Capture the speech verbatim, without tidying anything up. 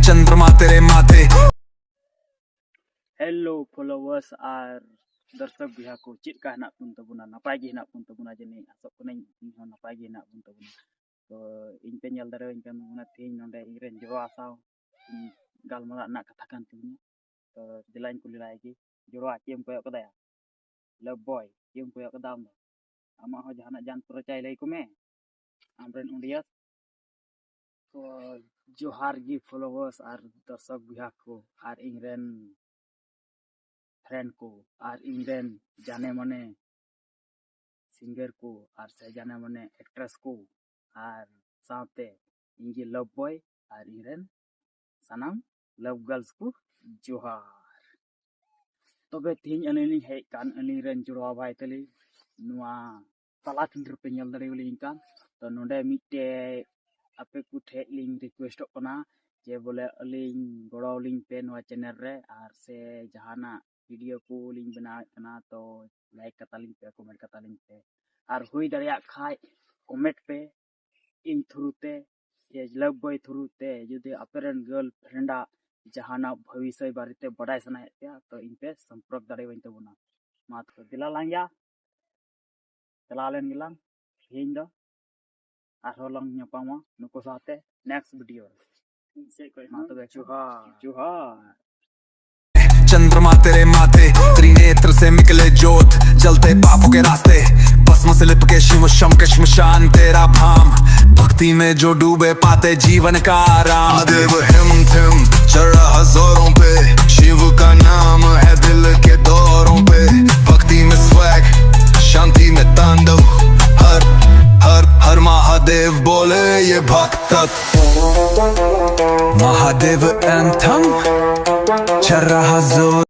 चंद्रमा तेरे माथे। Hello followers ᱟᱨ ᱫᱚᱨᱥᱚᱠ ᱵᱚᱭᱦᱟ ᱠᱚ, ᱪᱮᱫ ᱞᱮᱠᱟ ᱦᱮᱱᱟᱜ ᱵᱚᱱ ᱛᱟᱵᱚᱱᱟ? ᱱᱟᱯᱟᱭ ᱜᱮ ᱦᱮᱱᱟᱜ ᱵᱚᱱ ᱛᱟᱵᱚᱱᱟ ᱡᱟᱹᱱᱤᱡ, ᱟᱥᱚᱜ ᱠᱟᱹᱱᱟᱹᱧ ᱤᱧ ᱦᱚᱸ ᱱᱟᱯᱟᱭ ᱜᱮ ᱦᱮᱱᱟᱜ ᱵᱚᱱ ᱛᱟᱵᱚᱱᱟ᱾ ᱛᱚ ᱤᱧ ᱯᱮ ᱧᱮᱞ ᱫᱟᱲᱮᱭᱟᱹᱧ ᱠᱟᱱ ᱛᱟᱵᱚᱱᱟ, ᱛᱮᱦᱮᱧ ᱱᱚᱰᱮ ᱤᱧ ᱨᱮᱱ ᱡᱚᱲᱟᱣ ᱥᱟᱶ ᱤᱧ ᱜᱟᱞᱢᱟᱨᱟᱣ ᱨᱮᱱᱟᱜ ᱠᱟᱛᱷᱟ ᱠᱟᱱ ᱛᱟᱵᱚᱱᱟ᱾ ᱛᱚ ᱫᱮᱞᱟᱧ ᱠᱩᱞᱤ ᱞᱟᱭ ᱜᱮ, ᱡᱚᱲᱟᱣ ᱪᱮᱫ ᱮᱢ ᱠᱚᱭᱚᱜ ᱠᱟᱫᱟᱭᱟ? Love boy, ᱪᱮᱫ ᱮᱢ ᱠᱚᱭᱚᱜ ᱠᱟᱫᱟ ᱟᱢ ᱫᱚ? ᱟᱢᱟᱜ ᱦᱚᱸ ᱡᱟᱦᱟᱱᱟᱜ ᱡᱟᱱ ᱯᱚᱨᱤᱪᱚᱭ ᱞᱟᱹᱭ ᱠᱚᱢᱮ, ᱟᱢᱨᱮᱱ audience᱾ ᱛᱚ ᱡᱚᱦᱟᱨ ᱜᱮ followers ᱟᱨ ᱫᱚᱨᱥᱚᱠ ᱵᱚᱭᱦᱟ ᱠᱚ ᱟᱨ ᱤᱧᱨᱮᱱ friend ᱠᱚ ᱟᱨ ᱤᱧᱨᱮᱱ ᱡᱟᱱᱮ ᱢᱟᱱᱮ singer ᱠᱚ ᱟᱨ ᱥᱮ ᱡᱟᱱᱮ ᱢᱟᱱᱮ actress ᱠᱚ ᱟᱨ ᱥᱟᱶᱛᱮ ᱤᱧ ᱜᱮ love boy ᱟᱨ ᱤᱧᱨᱮᱱ ᱥᱟᱱᱟᱢ love girls ᱠᱚ ᱡᱚᱦᱟᱨ᱾ ᱛᱚᱵᱮ ᱛᱮᱦᱮᱧ ᱟᱹᱞᱤᱧ ᱞᱤᱧ ᱦᱮᱡ ᱟᱠᱟᱱ ᱟᱹᱞᱤᱧ ᱨᱮᱱ ᱡᱚᱲᱟᱣ ᱵᱷᱟᱭ ᱛᱟᱹᱞᱤᱧ ᱱᱚᱣᱟ ᱛᱟᱞᱟ ᱴᱟᱺᱰᱤ ᱨᱮᱯᱮ ᱧᱮᱞ ᱫᱟᱲᱮᱭᱟᱞᱤᱧ ᱠᱟᱱ᱾ ᱛᱚ ᱱᱚᱰᱮ ᱢᱤᱫᱴᱮᱡ ᱟᱯᱮ ᱠᱚ ᱴᱷᱮᱡ ᱞᱤᱧ request ᱚᱜ ᱠᱟᱱᱟ ᱡᱮ ᱵᱚᱞᱮ ᱟᱹᱞᱤᱧ ᱜᱚᱲᱚ ᱟᱹᱞᱤᱧ ᱯᱮ ᱱᱚᱣᱟ channel ᱨᱮ, ᱟᱨ ᱥᱮ ᱡᱟᱦᱟᱱᱟᱜ video ᱠᱚ ᱞᱤᱧ ᱵᱮᱱᱟᱣᱮᱫ ᱠᱟᱱᱟ ᱛᱚ like ᱠᱟᱛᱟ ᱞᱤᱧ ᱯᱮ, comment ᱠᱟᱛᱟ ᱞᱤᱧ ᱯᱮ, ᱟᱨ ᱦᱩᱭ ᱫᱟᱲᱮᱭᱟᱜ ᱠᱷᱟᱡ comment ᱯᱮ ᱤᱧ through ᱛᱮ, ᱥᱮ love boy through ᱛᱮ ᱡᱩᱫᱤ ᱟᱯᱮ ᱨᱮᱱ girlfriend ᱟᱜ ᱡᱟᱦᱟᱱᱟᱜ ᱵᱷᱚᱵᱤᱥᱚᱭ ᱵᱟᱨᱮᱛᱮ ᱵᱟᱰᱟᱭ ᱥᱟᱱᱟᱭᱮᱫ ᱯᱮᱭᱟ ᱛᱚ ᱤᱧ ᱯᱮ ᱥᱚᱢᱯᱨᱚᱠ ᱫᱟᱲᱮᱭᱟᱹᱧ ᱛᱟᱵᱚᱱᱟ᱾ ᱢᱟ ᱛᱚᱵᱮ ᱫᱮᱞᱟ ᱞᱟᱝ ᱭᱟ, ᱪᱟᱞᱟᱣ ᱞᱮᱱ ᱜᱮᱞᱟᱝ ᱛᱮᱦᱮᱧ ᱫᱚ᱾ ᱟᱨᱦᱚᱸ ᱞᱟᱝ ᱧᱟᱯᱟᱢᱟ ᱱᱩᱠᱩ ᱥᱟᱶᱛᱮ next video ᱨᱮ᱾ ᱤᱧ ᱥᱮᱫ ᱠᱷᱚᱡ ᱢᱟ ᱦᱚᱸ ᱛᱚᱵᱮ ᱡᱚᱦᱟᱨ᱾ ᱡᱚᱦᱟर। चंद्रमा तेरे माथे, त्रिनेत्र से निकले जोत, जलते पापों के रास्ते, भस्म से लिपके शिव शंकर श्मशान तेरा धाम। भक्ति में जो डूबे पाते जीवन का आराम। महादेव हिम थिम चल रहा जोरों पे, शिव का नाम है दिल के दौरों पे। भक्ति में स्वैग, शांति में तांडव, हर हर हर महादेव बोले ये भक्त। महादेव एंथम चल रहा जोर।